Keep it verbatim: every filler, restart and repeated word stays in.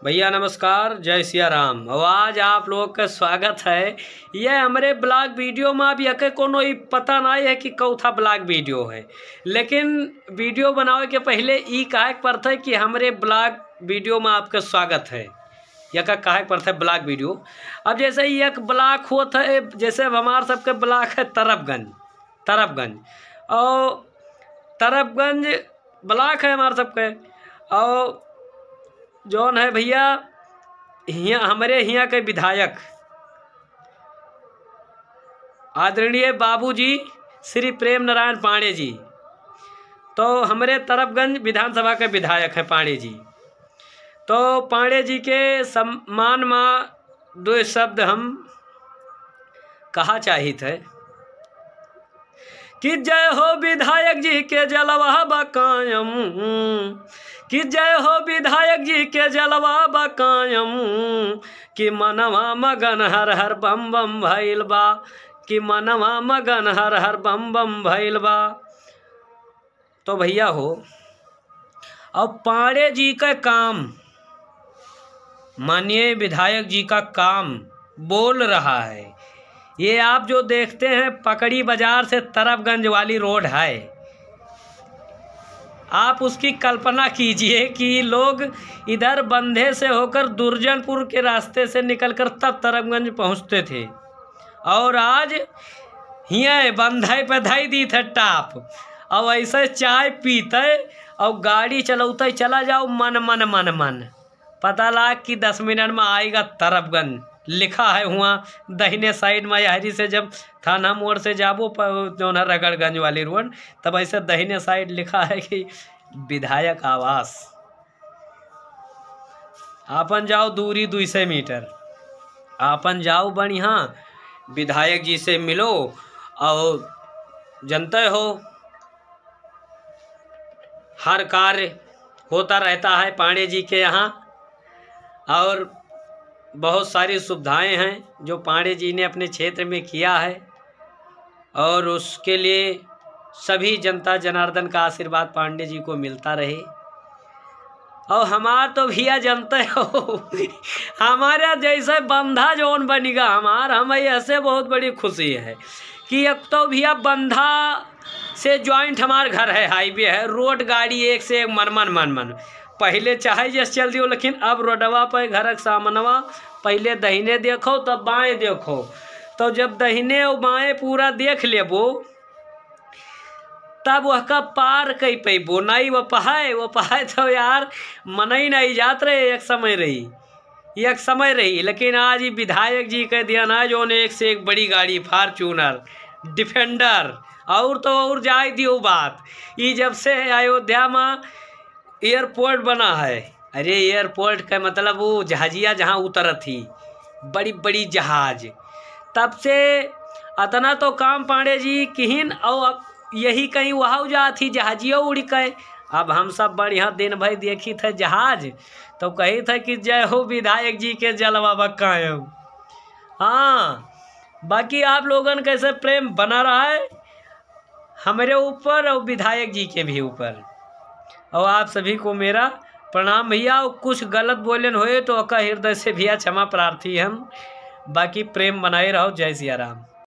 भैया नमस्कार, जय सिया राम। और आज आप लोग का स्वागत है ये हमरे vlog video में। अब यके कोनो ई पता नहीं है कि कौथा vlog video है, लेकिन video बनावे के पहले ई कहे के पड़त है कि हमरे vlog video में आपका स्वागत है। यका कहे के पड़त है vlog video। अब जैसे ही एक vlog होत है, जैसे अब हमार सबके vlog है तरबगंज, तरबगंज। और तरबगंज block है हमार सबके। और जौन है भैया, हियाँ, हमरे हियाँ के विधायक आदरणीय बाबूजी श्री प्रेम नारायण पांडे जी, तो हमरे तरबगंज विधानसभा के विधायक हैं पांडे जी। तो पांडे जी के सम्मान मा दो शब्द हम कहा चाहित है कि जय हो विधायक जी के जलवा बा कायम, कि जय हो विधायक जी के जलवा बा कायम, कि मनवा मगन हर हर बम बम भइल बा, कि मनवा मगन हर हर बम बम भइल बा। तो भैया हो, अब पांडे जी का काम, माननीय विधायक जी का काम बोल रहा है। ये आप जो देखते हैं पकड़ी बाजार से तरबगंज वाली रोड है, आप उसकी कल्पना कीजिए कि लोग इधर बंधे से होकर दुर्जनपुर के रास्ते से निकलकर तब तरबगंज पहुंचते थे, और आज हियाँ बंधई पे धई दी थे टाप। अब ऐसे चाय पीते और गाड़ी चलौते चला जाओ मन मन मन मन। पता लाग कि दस मिनट में आएगा तरबगंज। लिखा है हुआँ दहिने side में, यहरी से जब थाना मोड़ से जाबो प-, जौन है रगड़गंज वाली रोड, तब ऐसे दहिने side लिखा है कि विधायक आवास। आपन जाओ दूरी दुई सौ मीटर, आपन जाओ बढ़िया विधायक जी से मिलो। और जनते हो, हर कार्य होता रहता है पांडे जी के यहाँ, और बहुत सारी सुविधाएं हैं जो पांडे जी ने अपने क्षेत्र में किया है, और उसके लिए सभी जनता जनार्दन का आशीर्वाद पांडे जी को मिलता रहे। और हमार तो भैया जनते हो, हमारा जैसे बंधा जौन बनिगा हमार, हम ऐसे बहुत बड़ी खुशी है कि एक तो भैया बंधा से joint हमार घर है, highway है, रोड गाड़ी एक से एक मन मन मन मन। पहले चाहे जैसे चल दियो, लेकिन अब रोडवा पे घर के सामनवा पहले दहिने देखो तब बाएं देखो, तो जब दहिने और बाएं पूरा देख लेबो तब वहका पार कई पैबो। नहीं वो पहाए, वो पहाए तो यार मनई नहीं जात रहे। एक समय रही, एक समय रही, लेकिन आज ई विधायक जी के दिया ना, जौन एक से एक बड़ी गाड़ी, Fortuner, Defender, और तो और जाए दियो बात। ई जब से अयोध्या में airport बना है, अरे airport का मतलब वो जहाजिया जहाँ उतरत ही, बड़ी बड़ी जहाज, तब से अतना तो काम पांडे जी किहिन। और अब यही कहीं वहाँ जात ही जहाजियो उड़ के। अब हम सब बढ़िया दिन भर देखी थे जहाज, तो कही थे कि जय हो विधायक जी के जलवा बा कायम। हाँ, बाकी आप लोगन कैसे प्रेम बना रहा है हमरे ऊपर और विधायक जी के भी ऊपर। और आप सभी को मेरा प्रणाम भैया, और कुछ गलत बोलेन होए तो ओका हृदय से भैया क्षमा प्रार्थी हम। बाकी प्रेम बनाए रहो। जय सिया राम।